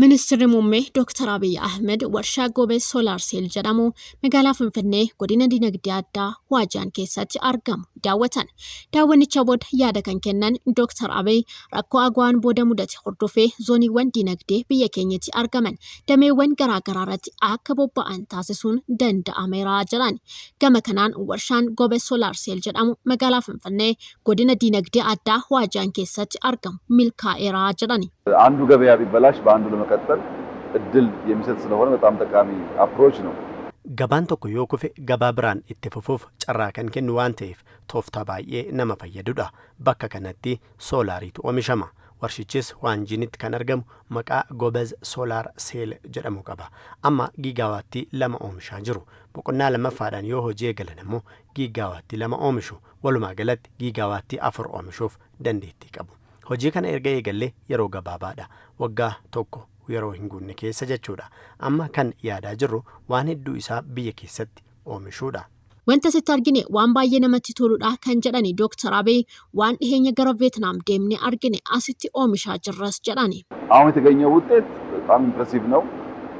Ministeerri Muummee Dr. Abiy Ahmed warshaa Gobee Solar Cell jedhamu magaalaa Finfinnee godina dinagdee addaa Waajaan keessatti argamu daawwatan. Daawwannicha booda yaada kan kennan Dr. Abiy rakkoo AGOAn booda mudate hordofee zooniiwwan dinagdee biyya keenyatti argaman dameewwan garaagaraa irratti akka bobba'an taasisuun danda'ameera jedhan. Gama kanaan warshaan Gobee Solar Cell jedhamu magaalaa Finfinnee godina dinagdee addaa Waajaan keessatti argamu milkaa'eera jedhani. አንዱ ገበያ ቢበላሽ በአንዱ ለመቀጠል እድል የሚሰጥ ስለሆነ በጣም ጠቃሚ approach ነው። Gabaan tokko yoo kufe gabaa biraan itti fufuuf carraa kan kennu waan ta'eef tooftaa baay'ee nama fayyadudha. Bakka kanatti soolaariitu oomishama. Warshichis Waanjiinitti kan argamu maqaa Gobez Solar Cell jedhamu qaba. Amma giigaawaattii 2 oomishaa jiru. Boqonnaa lammaffaadhaan yoo hojii eegalan immoo giigaawaattii 2 oomishu. Walumaa galatti giigaawaattii 4 oomishuuf dandeettii qabu. Hojii kana erga eegallee yeroo gabaabaadha. Waggaa tokko yeroo hin guunne keessa jechuudha. Amma kan yaadaa jirru waan hedduu isaa biyya keessatti oomishuudha. Wanta asitti argine waan baay'ee namatti toludha kan jedhani Dr. Abiy waan dhiheenya gara Veetnaam deemnee argine asitti oomishaa jirras jedhani. አሁን የተገኘው ውጤት በጣም impressive ነው።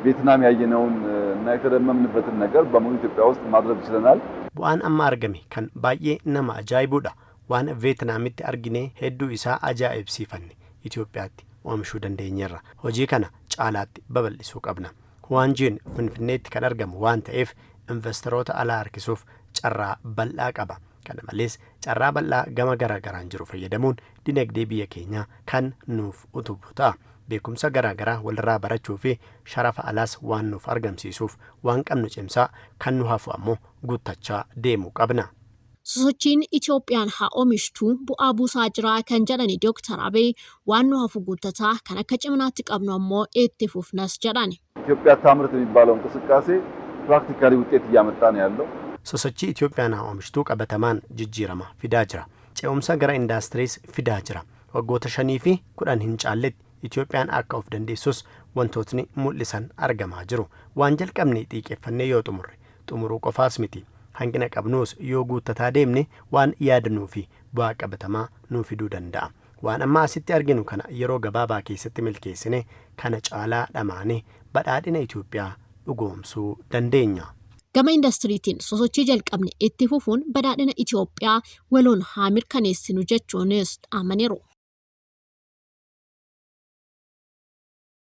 ቪየትናም ያየነውን እና የተደመምንበትን ነገር በሙሉ ኢትዮጵያ ውስጥ ማድረግ ችለናል። Bu'aan amma argame kan baay'ee nama ajaa'ibudha. Waan Veetnaamitti argine hedduu isaa ajaa'ibsiifanne Itoophiyaatti oomishuu dandeenyeerra. Hojii kana caalaatti babal'isuu qabna. Waanjiin Finfinneetti kan argamu waan ta'eef investoroota alaa harkisuuf carraa bal'aa qaba. Kana malees carraa bal'aa gama garaa garaan jiru fayyadamuun dinagdee biyya keenyaa kan nuuf utubu ta'a. Beekumsa garaa garaa walirraa barachuu fi sharafa alaas waan nuuf argamsiisuuf waan qabnu cimsaa, kan nu hafu ammoo guuttachaa deemuu qabna. Sosochiin Itoophiyaan haa oomishtuu bu'aa buusaa jira kan jedhani Dr. Abiy waan nu hafu guuttataa, kan akka ciminaatti qabnu ammoo itti fufnas jedhani. ኢትዮጵያ ታምርት የሚባለው እንቅስቃሴ practically ውጤት እያመጣ ነው ያለው። Sosochii Itoophiyaan haa oomishtuu qabatamaan jijjiirama fidaa jira. Ce'umsa gara indaastiriis fidaa jira. Waggoota 5 fi 10 hin caalletti Itoophiyaan akka of dandeessus wantootni mul'isan argamaa jiru. Waan jalqabne xiiqeffannee yoo xumurre, xumuruu qofaas miti, hanqina qabnuus yoo guuttataa deemne, waan yaadnuu fi bu'aa qabatamaa nuu fiduu danda'a. Waan amma asitti arginu kana yeroo gabaabaa keessatti milkeessine kana caalaa dhamaanee badhaadhina Itoophiyaa dhugoomsuu dandeenya. Gama indastiriitiin sosochii jalqabne itti fufuun badhaadhina Itoophiyaa waloon haa mirkaneessinu jechuunis dhaamaniiru.